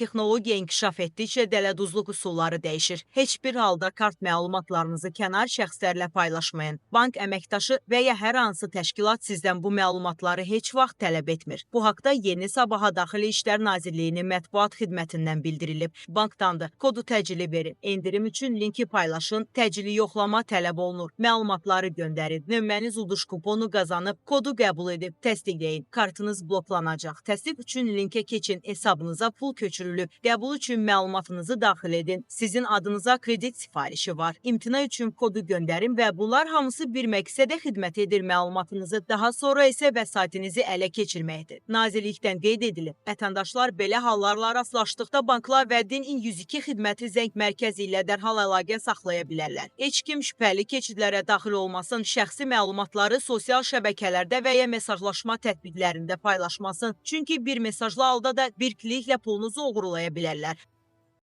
Texnologiya inkişaf etdikcə dələduzluq üsulları dəyişir. Heç bir halda kart məlumatlarınızı kənar şəxslərlə paylaşmayın. Bank əməkdaşı və ya hər hansı təşkilat sizdən bu məlumatları heç vaxt tələb etmir. Bu haqda Yeni Sabaha Daxili İşlər Nazirliyinin mətbuat xidmətindən bildirilib. Bankdandır. Kodu təcili verin. Endirim üçün linki paylaşın. Təcili yoxlama tələb olunur. Məlumatları göndərin. Nömrəniz uduş kuponu qazanıb, kodu qəbul edib təsdiqləyin. Kartınız bloklanacaq. Təsdiq üçün linkə keçin. Hesabınıza pul köçürülüb. Qəbul üçün məlumatınızı daxil edin. Sizin adınıza kredit sifarişi var. İmtina üçün kodu göndərin və bunlar hamısı bir məqsədə xidmət edir məlumatınızı, daha sonra isə vəsaitinizi ələ keçirməkdir. Nazirlikdən qeyd edilib, vətəndaşlar belə hallarla rastlaşdıqda banklar və DİN 102 xidməti zəng mərkəzi ilə dərhal əlaqə saxlaya bilərlər. Heç kim şübhəli keçidlərə daxil olmasın, şəxsi məlumatları sosial şəbəkələrdə və ya mesajlaşma tətbiqlərində paylaşmasın. Çünki bir mesajlı halda da bir kliklə pulunuzu oğurlaya bilərlər.